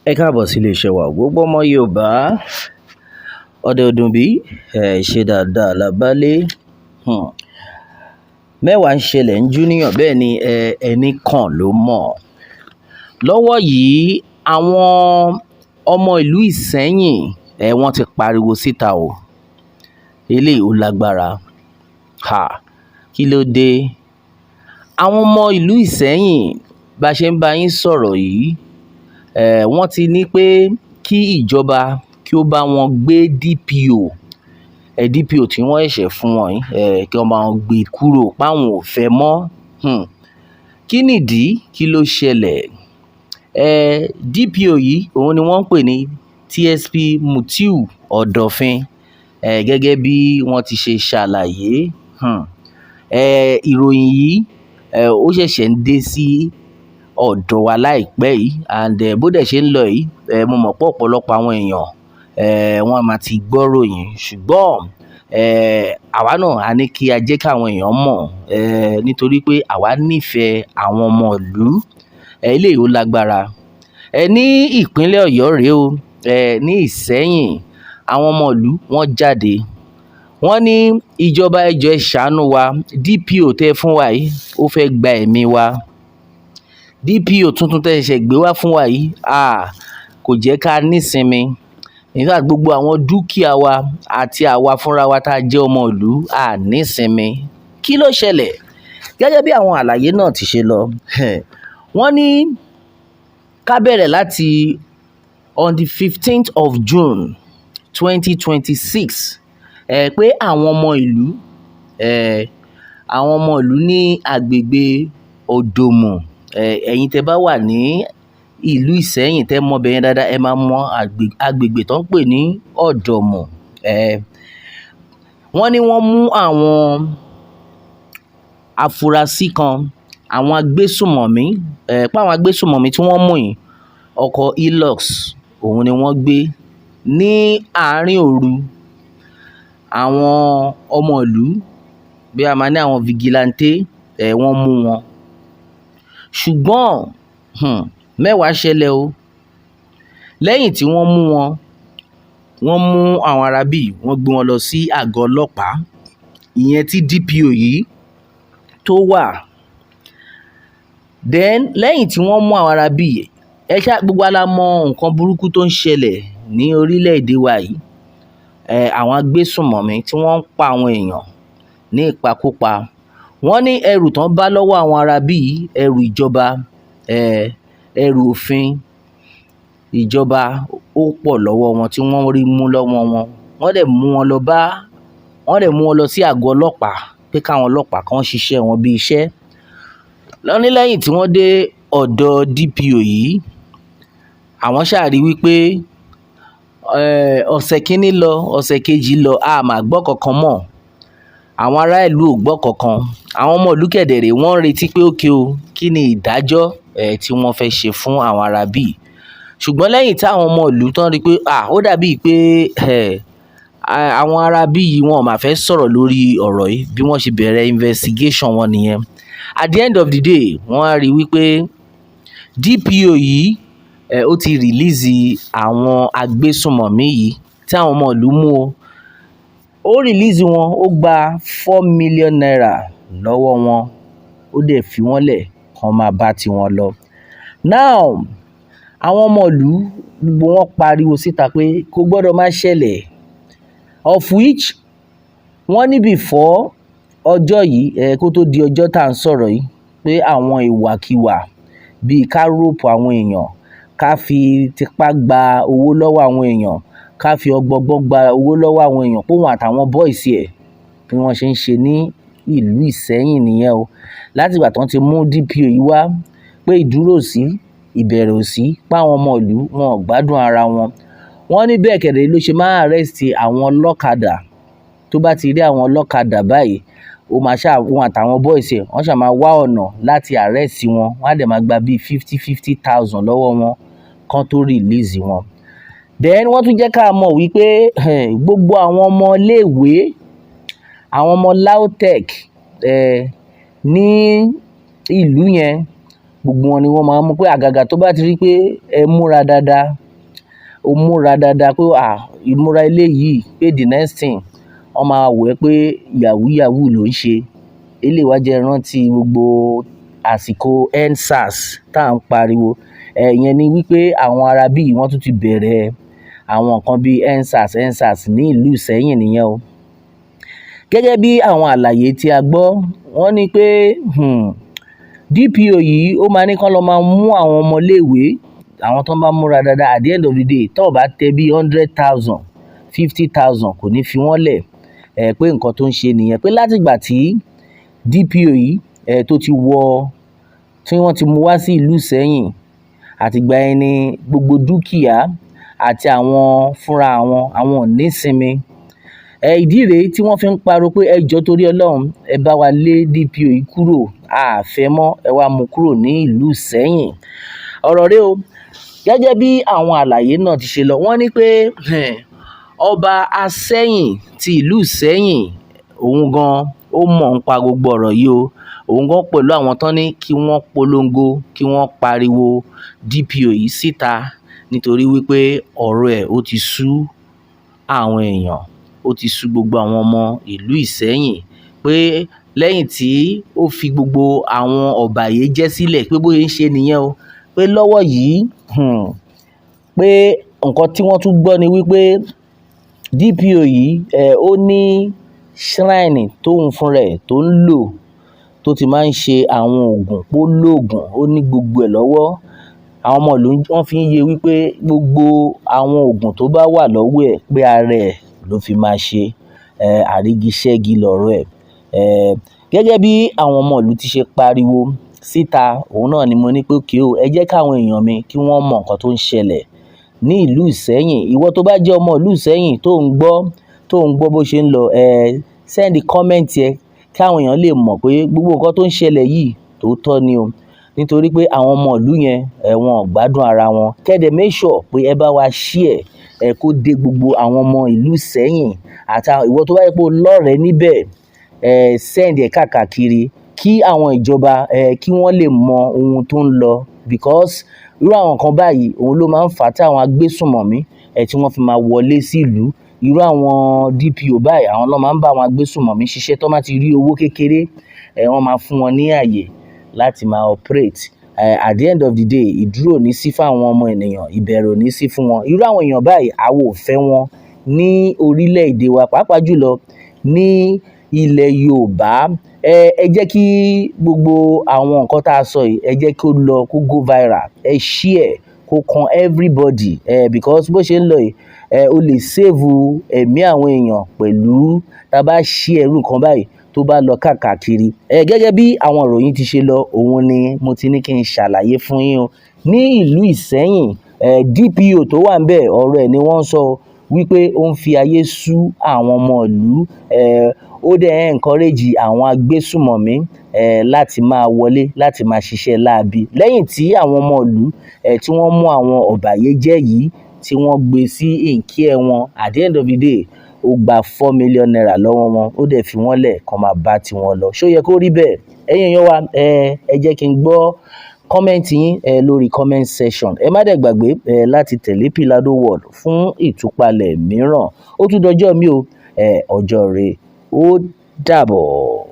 Ẹ káàbọ̀ sí iléeṣẹ́ wa. Gbogbo ọmọ Yorùbá, ọdẹ ọdún bí, ẹ ṣe dáadáa lábálé. Mẹ́wàá ń ṣẹlẹ̀ ń júníyàn, bẹ́ẹ̀ ni ẹnì kan ló mọ̀. Lọ́wọ́ yìí, àwọn ọmọ ìlú Ìsẹ́yìn, wọ́n ti pariwo síta o. Eléyìí ó lágbára. Ha! Kí ló dé? Àwọn ọmọ ìlú Ìsẹ́yìn, bá ṣe ń bá yín sọ̀rọ̀ yìí, wọ́n ti ní pé kí ìjọba kí ó bá wọn gbé DPO, DPO tí wọ́n ṣẹ̀ṣẹ̀ fún wọn yìí, kí wọ́n bá wọn gbé kúrò, páwọn ò fẹ́ mọ́. Kí nìdí? Kí ló ṣẹlẹ̀? DPO yìí, òun ni wọ́n ń pè ní TSP Mutiu Ọ̀dọ̀fin, gẹ́gẹ́ bí wọ́n ti ṣe ṣàlàyé. Ìròyìn yìí, ó ṣẹ̀ṣẹ̀ ń dé sí ọ̀dọ̀ wa láìpẹ́ yìí, and bó dẹ̀ ṣe ń lọ yìí, mo mọ̀ pé ọ̀pọ̀lọpọ̀ àwọn èèyàn, wọ́n máa ti gbọ́ ròyìn, ṣùgbọ́n àwa náà a ní kí a jẹ́ kí àwọn èèyàn mọ̀, nítorí pé àwa nífẹ̀ẹ́ àwọn ọmọ ìlú. Eléyìí ó lágbára. Ní ìpínlẹ̀ Ọ̀yọ́ rèé o, ní Ìsẹ́yìn, àwọn ọmọ ìlú wọ́n jáde. Wọ́n ní ìjọba, ẹ jọ̀ọ́, ẹ ṣàánú wa. DPO tẹ́ fún wa yìí, ó fẹ́ gba ẹ̀mí wa. DPO tuntun tẹ́ ṣẹ̀ṣẹ̀ gbé wá fún wa yìí, kò jẹ́ ká nísinmi. In fact, gbogbo àwọn dúkìá wa àti àwa fúnra wa tá a jẹ́ ọmọ ìlú, a nísinmi. Kí ló ṣẹlẹ̀? Gẹ́gẹ́ bí àwọn àlàyé náà ti ṣe lọ, wọ́n ní ká bẹ̀rẹ̀ láti on the 15th of June 2026, pé àwọn ọmọ ìlú ní agbègbè Òdòmù. Ẹ̀yin tẹ́ bá wà ní ìlú Ìsẹ́yìn, tẹ́ mọ ibẹ̀ yẹn dáadáa, ẹ máa mọ agbègbè tó ń pè ní Ọ̀dọ̀mù. Wọ́n ní wọ́n mú àwọn afurasí kan, àwọn agbésùmọ̀mí, pé àwọn agbésùmọ̀mí tí wọ́n mú yìí, ọkọ̀ Hilux òun ni wọ́n gbé ní àárín òru. Àwọn ọmọ ìlú, bí a máa ní àwọn vigilante, wọ́n mú wọn. Ṣùgbọ́n mẹ́wàá ṣẹlẹ̀ o. Lẹ́yìn tí wọ́n mú wọn, wọ́n mú àwọn aráabí, wọ́n gbé wọn lọ sí àgọ́ ọlọ́pàá, ìyẹn tí DPO yìí tó wà. Then lẹ́yìn tí wọ́n mú àwọn aráabí, ẹ ṣá gbogbo wa la mọ nǹkan burúkú tó ń ṣẹlẹ̀ ní orílẹ̀-èdè wa yìí. Àwọn agbésùmọ̀mí tí wọ́n ń pa àwọn èèyàn ní ìpakúpa. Wọ́n ní ẹrù tán bá lọ́wọ́ àwọn aráabí yìí, ẹrù ìjọba, ẹrù òfin ìjọba, ó pọ̀ lọ́wọ́ wọn tí wọ́n rí mú lọ́wọ́ wọn. Wọ́n dẹ̀ mú wọn lọ sí àgọ́ ọlọ́pàá pé káwọn ọlọ́pàá kan ṣiṣẹ́ wọn bí iṣẹ́. Wọ́n ní lẹ́yìn tí wọ́n dé ọ̀dọ̀ DPO yìí, àwọn ṣáà rí wípé ọ̀sẹ̀ kínní lọ, ọ̀sẹ̀ kejì lọ, a máa gbọ́ kankan mọ́. Àwọn ará ìlú ò gbọ́ kankan. Àwọn ọmọ ìlú kẹ̀dẹ̀rẹ̀, wọ́n ń retí pé okay o, kí ni ìdájọ́ tí wọ́n fẹ́ ṣe fún àwọn aráabí? Ṣùgbọ́n lẹ́yìn tí àwọn ọmọ ìlú tán rí pé ó dàbí pé àwọn aráabí yìí, wọn ò máa fẹ́ sọ̀rọ̀ lórí ọ̀rọ̀ yìí, bí wọ́n ṣe bẹ̀rẹ̀ investigation wọn nìyẹn. At the end of the day, wọ́n á rí wípé DPO yìí, ó ti release àwọn agbésùmọ̀mí yìí tí àwọn ọmọ ìlú mú o. Ó release wọn, ó gba ₦4 million lọ́wọ́ wọn, ó dẹ̀ fi wọ́n lẹ̀ kán máa bá tiwọn lọ. Now, àwọn ọmọ ìlú gbogbo wọn pariwo síta pé kò gbọ́dọ̀ má ṣẹlẹ̀, of which wọ́n ní before ọjọ́ yìí, kó tó di ọjọ́ tá à ń sọ̀rọ̀ yìí, pé àwọn ìwàkiwà bíi ká rope àwọn èèyàn, ká fi tipá gba owó lọ́wọ́ àwọn èèyàn, ká fi ọgbọgbọ́n gba owó lọ́wọ́ àwọn èèyàn, pé òun àtàwọn boys ẹ̀, bí wọ́n ṣe ń ṣe ní ìlú Ìsẹ́yìn nìyẹn o. Láti ìgbà tí wọ́n ti mú DPO yìí wá, pé ìdúró ò sí, ìbẹ̀rẹ̀ ò sí, pé àwọn ọmọ ìlú wọn ò gbádùn ara wọn. Wọ́n ní bẹ́ẹ̀ kẹ̀dẹ̀ ló ṣe máa arrest àwọn ọlọ́kadà. Tó bá ti rí àwọn ọlọ́kadà báyìí, ó máa ṣá òun àtàwọn boys ẹ̀, wọ́n ṣà máa wá ọ̀nà láti arrest wọn. Wọ́n á dẹ̀ máa gba bíi fifty fifty thousand lọ́wọ́ wọn kán tó release wọn. Then wọ́n tún jẹ́ ká mọ̀ wípé gbogbo àwọn ọmọ iléèwé, àwọn ọmọ LAUTECH ní ìlú yẹn, Gbogbo wọn ni wọ́n máa ń mú, pé àgàgà tó bá ti rí pé ẹ múra dáadáa, ó múra dáadáa pé à ìmúra eléyìí, pé the next thing wọ́n máa wò ẹ́ pé yahoo yahoo ló ń ṣe. Eléyìí wá jẹ́ rántí gbogbo àsìkò EndSARS tá à ń pariwo. Ìyẹn ni wípé àwọn ará bí wọ́n tún ti bẹ̀rẹ̀ àwọn nǹkan bíi EndSARS, EndSARS ní ìlú Ìsẹ́yìn nìyẹn o. Gẹ́gẹ́ bí àwọn àlàyé tí a gbọ́, wọ́n ní pé DPO yìí, ó máa ní kán lọ máa mú àwọn ọmọléèwé, àwọn tó bá múra dáadáa. At the end of the day, tó bá tẹ bí 100,000, 50,000, kò ní fi wọ́n lẹ̀. Ẹ pé nǹkan tó ń ṣe nìyẹn, pé látìgbà tí DPO yìí ẹ tó ti wọ, tí wọ́n ti mú wá sí ìlú Ìsẹ́yìn, àtìgbà yẹn ni gbogbo dúkìá àti àwọn fúnra àwọn ò ní sinmi. Ẹ ìdí rèé tí wọ́n fi ń pariwo pé ẹ jọ̀ọ́, torí Ọlọ́run, ẹ bá wa lé DPO yìí kúrò, a fẹ́ mọ́, ẹ wá mú kúrò ní ìlú Ìsẹ́yìn. Ọ̀rọ̀ rèé o. Gẹ́gẹ́ bí àwọn àlàyé náà ti ṣe lọ, wọ́n ní pé ọba Asẹ́yìn ti ìlú Ìsẹ́yìn, òun gan ó mọ̀ ń pa gbogbo ọ̀rọ̀ yìí o. Òun gan pẹ̀lú àwọn tán ní kí wọ́n polongo, kí wọ́n pariwo DPO yìí síta, nítorí wípé ọ̀rọ̀ ẹ̀ ó ti sú àwọn èèyàn, ó ti sú gbogbo àwọn ọmọ ìlú Ìsẹ́yìn, pé lẹ́yìn tí ó fi gbogbo àwọn ọ̀bàyéjẹ́ sílẹ̀, pé bóyá ń ṣe nìyẹn o, pé lọ́wọ́ yìí, pé nǹkan tí wọ́n tún gbọ́ ni wípé DPO yìí ó ní shrine tóun fúnra ẹ̀ tó ń lò, tó ti máa ń ṣe àwọn oògùn, pó lóògùn, ó ní gbogbo ẹ̀ lọ́wọ́. Àwọn ọmọ ìlú wọ́n fi ń yé wípé gbogbo àwọn oògùn tó bá wà lọ́wọ́ ẹ̀, pé ara ẹ̀ ló fi máa ṣe àrígiṣẹ́gi lọ̀rọ̀ ẹ̀. Gẹ́gẹ́ bí àwọn ọmọ ìlú ti ṣe pariwo síta, òun náà ni mo ní pé okay o, ẹ jẹ́ káwọn èèyàn mi kí wọ́n mọ nǹkan tó ń ṣẹlẹ̀ ní ìlú Ìsẹ́yìn. Ìwọ tó bá jẹ́ ọmọ ìlú Ìsẹ́yìn tó ń gbọ́ bó ṣe ń lọ, send comment ẹ káwọn èèyàn lè mọ̀ pé gbogbo nǹkan tó ń ṣẹlẹ̀ yìí, tòótọ́ ni o, nítorí pé àwọn ọmọ ìlú yẹn wọn ò gbádùn ara wọn. Kẹ́ dẹ̀ make sure pé ẹ bá wa share ẹ kó dé gbogbo àwọn ọmọ ìlú Ìsẹ́yìn, àti ìwọ tó bá jẹ́ pé o lọ́rẹ̀ẹ́ níbẹ̀, send ẹ̀ káàkiri kí àwọn ìjọba kí wọ́n lè mọ ohun tó ń lọ, because irú àwọn nǹkan báyìí, òun ló máa ń fà á tí àwọn agbésùnmọ̀mí tí wọ́n fi máa wọlé sí ìlú. Irú àwọn DPO báyìí, àwọn ló máa ń bá àwọn agbésùnmọ̀mí ṣiṣẹ́. Tó bá ti rí owó kékeré, wọ́n máa fún wọn ní àyè láti máa operate. At the end of the day, ìdúró ò ní sí fún àwọn ọmọ ènìyàn, ìbẹ̀rù ò ní sí fún wọn. Irú àwọn èèyàn báyìí, àwa ò fẹ́ wọn ní orílẹ̀-èdè wa, pàápàá jùlọ ní ilẹ̀ Yorùbá. Ẹ jẹ́ kí gbogbo àwọn nǹkan tá a sọ yìí, ẹ jẹ́ kó lọ, kó go viral. Ẹ share kó kan everybody, because bó ṣe ń lọ yìí, o lè save ẹ̀mí àwọn èèyàn pẹ̀lú tá a bá share irú nǹkan báyìí tó bá lọ káàkiri. Gẹ́gẹ́ bí àwọn ìròyìn ti ṣe lọ, òun ni mo ti ní kí n ṣàlàyé fún yín o. Ní ìlú Ìsẹ́yìn, DPO tó wà níbẹ̀, ọ̀rọ̀ ẹ̀ ni wọ́n ń sọ wípé ó ń fi ayé sú àwọn ọmọ ìlú. Ó dẹ̀ encourage àwọn agbésùnmọ̀mí láti máa wọlé láti máa ṣiṣẹ́ láabi, lẹ́yìn tí àwọn ọmọ ìlú tí wọ́n mú àwọn ọ̀bàyéjẹ́ yìí, tí wọ́n gbé sí ìǹkíẹ̀ wọn. At the end of the day, ó gba ₦4 million lọ́wọ́ wọn, ó dẹ̀ fi wọ́n lẹ̀ kó máa bá tiwọn lọ. Ṣó yẹ kó rí bẹ́ẹ̀? Ẹ̀yin èèyàn wa, ẹ jẹ́ kí n gbọ́ comment yín lórí comment section. Ẹ má dẹ̀ gbàgbé láti tẹ̀lé Pilado World fún ìtúpalẹ̀ mìíràn. Ó tún dọjọ́ mi o, ọjọ́ rẹ̀ ó dàbọ̀.